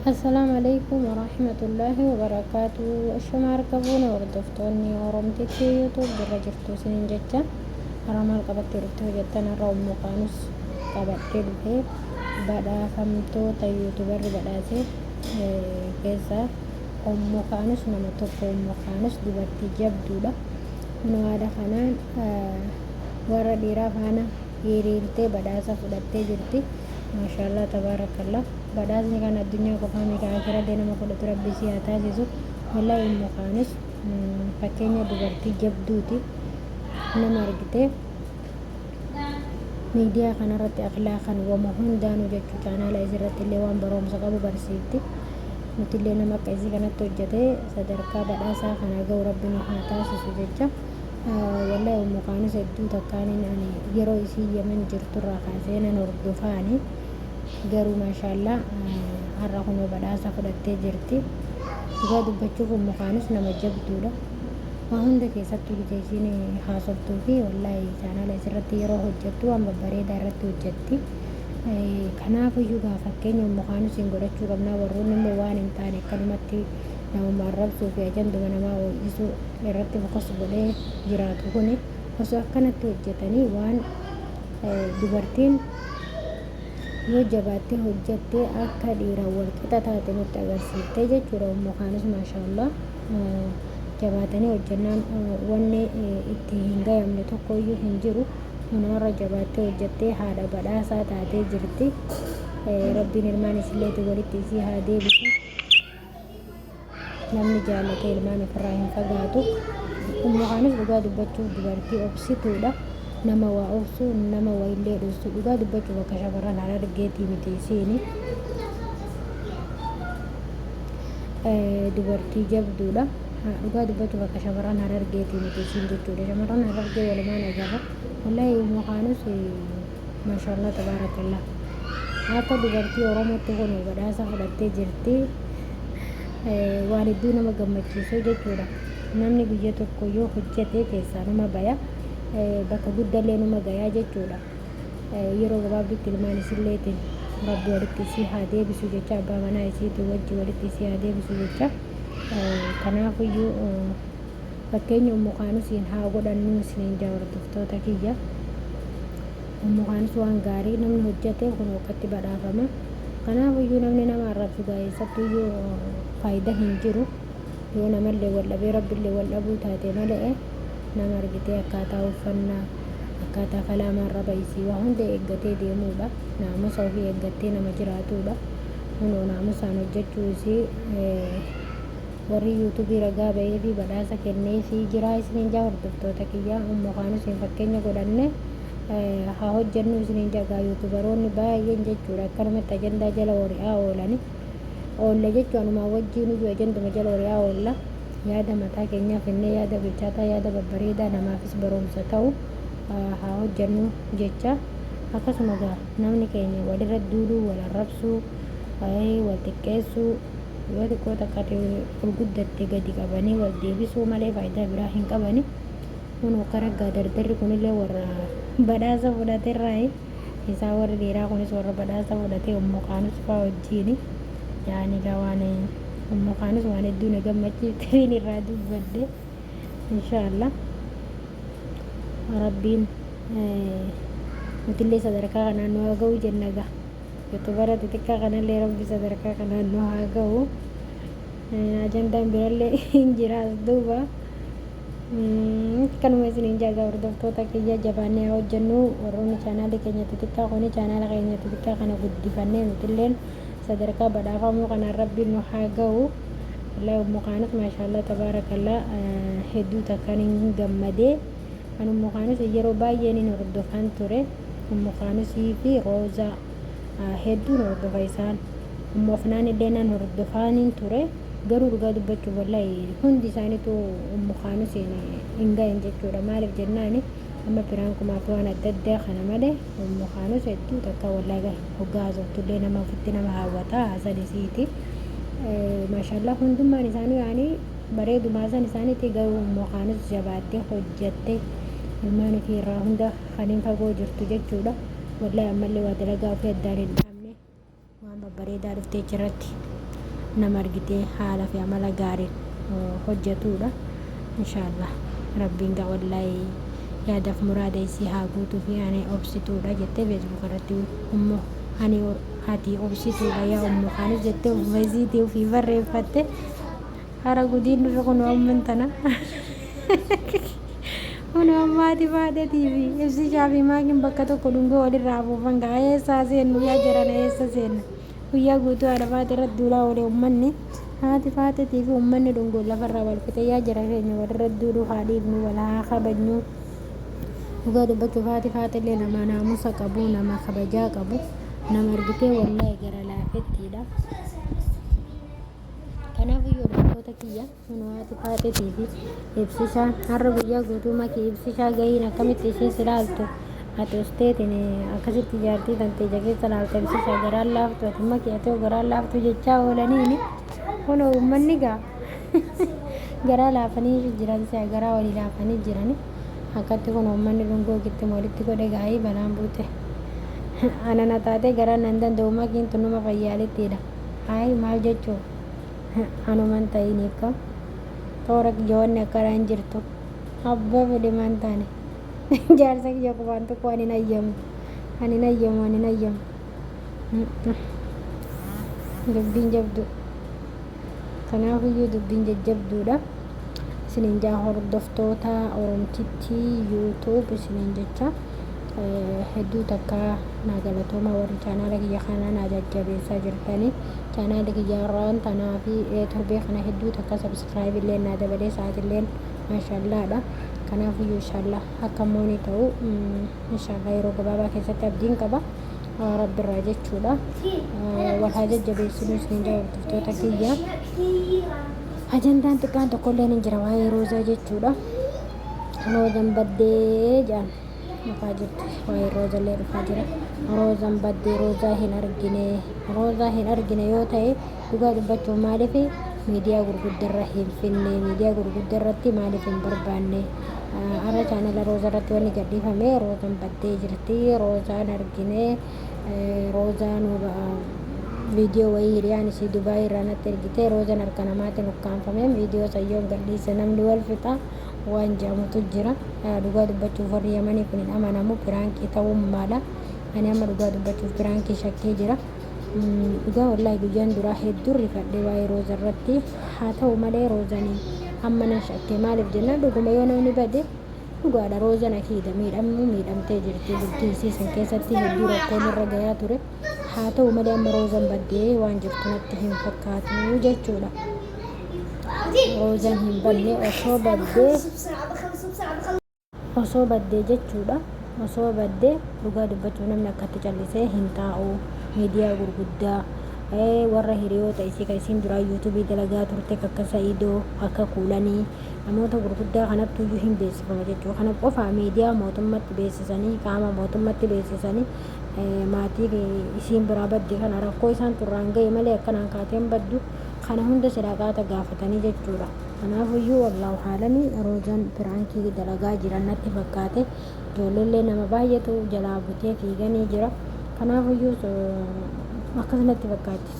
Assalaamu Aleykum Warahmatullaahi Wabarakaatu Ashama harka fuune hordoftoonni Oromtittii YouTube birra jirtu isiniin jecha har'a maal qabattee dhufte hojjettan har'a Ummu Kaanus qabadhee dhufe badhaafamtoota YouTuberri badhaase keessaa Ummu Kaanus nama tokko. Ummu Kaanus dubartii jabduudha. Kunoo haala kanaan warra dhiiraa faana hiriirtee badhaasa fudhattee jirti. Maashaallah tabaarakallah. Badhaasni kan addunyaa qofaa miti akirallee nama fudhatu rabbi isii haa taasisu. Wallahi Ummu Kaanus fakkeenya dubartii jabduuti. Nama argitee miidiyaa kanarratti akhlaaqan wama hundaanuu jechuu chaanaala isirratti illee waan baroomsa qabu barsiifti. Nutillee nama akka isii kanatti hojjetee sadarkaa badhaasaa kana ga'u rabbi nu haa taasisu jecha. Wallahi Ummu Kaanus hedduu takkaanin ani yeroo isii Yemen jirturraa kaasee nan hordofaani. Garuu maashaallah har'a kunoo badhaasa fudhattee jirti. Dhugaa dubbachuuf Ummu Kaanus nama jabduudha. Waa hunda keessattuu gite isiin haasoftuu fi wallahi chaanaala isirratti yeroo hojjettu waan babbareedaa irratti hojjetti. Kanaafuyyuu gaa fakkeenya Ummu Kaanusiin godhachuu qabnaa warroonni immoo waan hin taane akkanumatti namuma arrabsuu fi ajanduma namaa ho'isuu irratti fokas godhee jiraatu kuni osoo akkanatti hojjetanii waan dubartiin yoo jabaattee hojjette akka dhiiraan wal qixa taate nutti agarsiifte jechuudha. Ummu Kaanus maashaallah jabaatanii hojjennaan wanni itti hin gayamne tokkoyyuu hin jiru. Kunoorra jabaattee hojjettee haadha badhaasaa taatee jirti. Rabbiin ilmaan isilleetiin walitti isii haa deebisu. Namni jaallatee ilmaan ofirraa hin fagaatu. Ummu Kaanus dhugaa dubbachuuf dubartii obsituudha. Nama waa obsu, nama wayillee dhossu. Dhugaa dubbachuuf akka shamarran Harargeetii miti isiini. Dubartii jabduudha. Dhugaa dubbachuuf akka shamarran Harargeetii miti isiin jechuudha. Shamarran Harargee walumaan agarra. Wallahi Ummu Kaanus Mashallah tabarakallah. Akka dubartii Oromootti kun badhaasa fudhattee jirti. Waan hedduu nama gammachiisu jechuudha. Namni guyya tokko yoo hojjete keessaa numa baya. Bakka guddallee numa gayaa jechuudha. Yeroo gabaabduutti ilmaan isilleetiin Rabbi walitti isii haa deebisu jecha, abbaa manaa isiitiin wajji walitti isii haa deebisu jecha. Kanaafuyyuu fakkeenya Ummu Kaanusiin haa godhannuu isiniin jaa hordoftoota kiyya. Ummu Kaanus waan gaarii namni hojjate kun akkatti badhaafama. Kanaafuyyuu namni nama arrabsu gaa eessattuyyuu faayidaa hin jiru. Yoo namallee wal dhabee Rabbillee wal dhabuu taate malee nama argitee akkaataa uffannaa, akkaataa kalaama arraba isii waa hunda eeggatee deemuudha. Naamusa ofii eeggattee nama jiraatuudha. Kunoo naamusaan hojjechuu isii Warri youtube ragaa baheefii badhaasa kenneefii jiraa isiniin jaa hordoftoota kiyya. Ummu Kaanusiin fakkeenya godhanne haa hojjannuu isiniin jaa. Gaa youtubaroonni baay'een jechuudha akkanumatti ajandaa jala hori'aa oolani oolla jechuu anumaa wajjiinuyyuu ajanduma jala hori'aa oolla. Yaada mataa keenyaa finnee yaada bilchaataa, yaada babbareedaa namaafis barumsa ta'u haa hojjannu jecha. Akkasuma gaa namni keenya walirra duuluu, wal arrabsuu, wal xiqqeessuu yoo xiqqoo takka ati ol guddatte gadi qabanii wal deebisuu malee faayidaa biraa hin qabani. Kunoo akka raggaa dardarri kunillee warra badhaasa fudhaterraayi. Isaan warri dhiiraa kunis warra badhaasa fudhatee Ummu Kaanus faa wajjiini. Yaani gaa waan Ummu Kaanus waan hedduu na gammachiifteen irraa dubbadhe. Inshaallah Rabbiin nutillee sadarkaa kanaan nu haa ga'u jenna gaa. Yutubara xixiqqaa kanallee Rabbi sadarkaa kanaan nu haa ga'u. Ajandaan birallee hin jira as duuba. Kanuma isiniin jaaga hordoftoota kiyya, jabaannee haa hojjennu. Warroonni chaanaalii keenya xixiqqaa kuni chaanaala keenya xixiqqaa kana guddifannee nutilleen sadarkaa badhaafamuu kanaan Rabbiin nu haa ga'u. Wallahi Ummu Kaanus maashaallah tabaarakallah hedduu takkaan hin gammadee. An Ummu Kaanus yeroo baay'een hin hordofan ture. Ummu Kaanusii fi Roozaa hedduun hordofa isaan. Ummu Afnaan illee nan hordofaaniin ture. Garuu dhugaa dubbachuuf wallahi hundi isaaniitu Ummu Kaanusiin hin gahan jechuudha. Maaliif jennaani amma piraankumaa fi waan adda addaa kana malee Ummu Kaanus hedduu takka wallahi hoggaa haasoftullee nama ofitti nama hawwata haasan isiiti. Maashaallah hundummaan isaanii yaani bareeduma haasan isaaniiti, garuu Ummu Kaanus jabaattee hojjatte ilmaan ofii irraa hunda kan hin fagoo jirtu jechuudha. Wallahi ammallee waa dalagaa ofii addaan hin dhaabne, waan babbareedaa dhuftee achirratti Nama argitee haala fi amala gaariin hojjatuudha. Inshaallah rabbiin gaa wallaahi yaadaf muraada isii haa guutuufi. Ani obsituudha jettee Facebook irratti ummu ani ati obsituudha yaa ummu kaanis jettee ofuma isiitii ofii barreeffatte. Hara gudiin dhufe kun amman tana kun amma haati faaxeetii fi ibsishaa fi maakiin bakka tokko dhungoo walirraa afuufan gaa. Eessaa seennu yaa jarana, eessa seenna? Guyyaa guutuu haadha faaxee irratti duulaa oole ummanni. Haati faaxeetii fi ummanni dhungoon lafarraa wal fixe. Yaa jara keenya, walirra duuluu haa dhiifnu, wal haa kabajnu. Dhugaa dubbachuuf haati faaxellee nama naamusa qabu, nama kabajaa qabu, nama argitee wallaahi gara laafettiidha. Kanaafuu hordoftoota kiyya, kunoo haati faaxeetii fi ibsishaan har'a guyyaa guutuu makii ibsishaa gahiin akkamitti isheen si laaltu. Ati usteetiin akkasitti jaartii tante ija keessa laalta. Ibsishaa garaan laaftu, ati makii ati garaan laaftu jechaa oolaniini. Kunoo uummanni gaa garaa laafanii jiran si'a garaa walii laafanii jirani. Akkatti kun uummanni dhungoo gittim walitti godhe gaa'ii balaan buute. Ana na taatee garaan nan danda'u. Makiin tun numa fayyaalittiidha. Ayi, maal jechuu, anuman ta'iniif kam toora kiyya wanni akkanaa hin jirtu. Abbaa fedhe maan taane jaarsa kiyya qofaan tokko ani hin ayyamu, ani hin ayyamu, ani hin ayyamu. Dubbiin jabdu. Kanaafiyyuu dubbiin jajjabduudha isiniin jaa hordoftoota Oromtitti YouTube isiniin jecha. Hedduu takka naa galatooma warri chaanaala kiyya kana naa jajjabeessaa jirtani. Chaanaala kiyya irraan tanaa fi torbee kana hedduu takka subscribe illee naa dabalee, sa'aatilleen maashallaadha. Kanaafiyyuu inshaallah akka immoo ni ta'u inshaallah yeroo gabaabaa keessatti abdiin qaba rabbirraa jechuudha. Wal haa jajjabeessinu isiniin jaa hordoftoota kiyya. Ajandaan xiqqaan tokkolleen hin jira waa'ee roozaa jechuudha. Roozan baddee jedhan dhufaa jirti. Waa'ee roozallee dhufaa jira. Roozan baddee, roozaa hin argine. Roozaa hin argine yoo ta'e, dhugaa dubbachuuf maaliif miidiyaa gurguddarra hin finne? Miidiyaa gurguddarratti maaliif hin barbaanne? Har'a chaanala rooza irratti wanni gadhiifame roozan baddee jirti. Roozaan argine. Roozaan viidiyoo wayii hiriyaan isii Dubaayii irraa natti ergite. Roozan harka namaatiin ukkaanfamee viidiyoo sayyoon gadhiise namni wal fixa waan jedhamutu jira. Dhugaa dubbachuuf warri Yamanii kun hin amanamu, piraankii ta'uu mala. Ani amma dhugaa dubbachuuf piraankii shakkee jira. Dhugaa wallaahi guyyaan duraa hedduu rifadhe waa'ee rooza irratti. Haa ta'u malee roozanii amma nan shakke. Maaliif jennaan, dhuguma yoo namni bade dhugaadha, roozan akiida miidhamuu miidhamtee jirti. Bultii isii san keessatti hedduu rakkoon irra gayaa ture. Haa ta'u malee amma roozan baddee waan jirtu natti hin fakkaatu jechuudha. Roozan hin badne. Osoo baddee, osoo baddee jechuudha, osoo baddee dhugaa dubbachuuf namni akkatti callisee hin taa'u. Miidiyaa gurguddaa, warra hiriyoota isii kan isiin duraa yuutuubii dalagaa turte, akka Sa'idoo, akka Kuulanii, namoota gurguddaa kanattu iyyuu hin beeksifama jechuudha. Kana qofaa miidiyaa mootummatti beeksisanii, qaama mootummatti beeksisanii, maatii isiin biraa badde kana rakkoo isaan turraan ga'e malee akkanaan kaateen baddu kana hunda silaa qaata gaafatanii jechuudha. Kanaafuyyuu wallaahu haalami roozan piraankii dalagaa jiran natti fakkaate. Ijoolleellee nama baay'eetu jalaa butee fiiganii jira. Kanaafuyyuu akkas natti fakkaatti.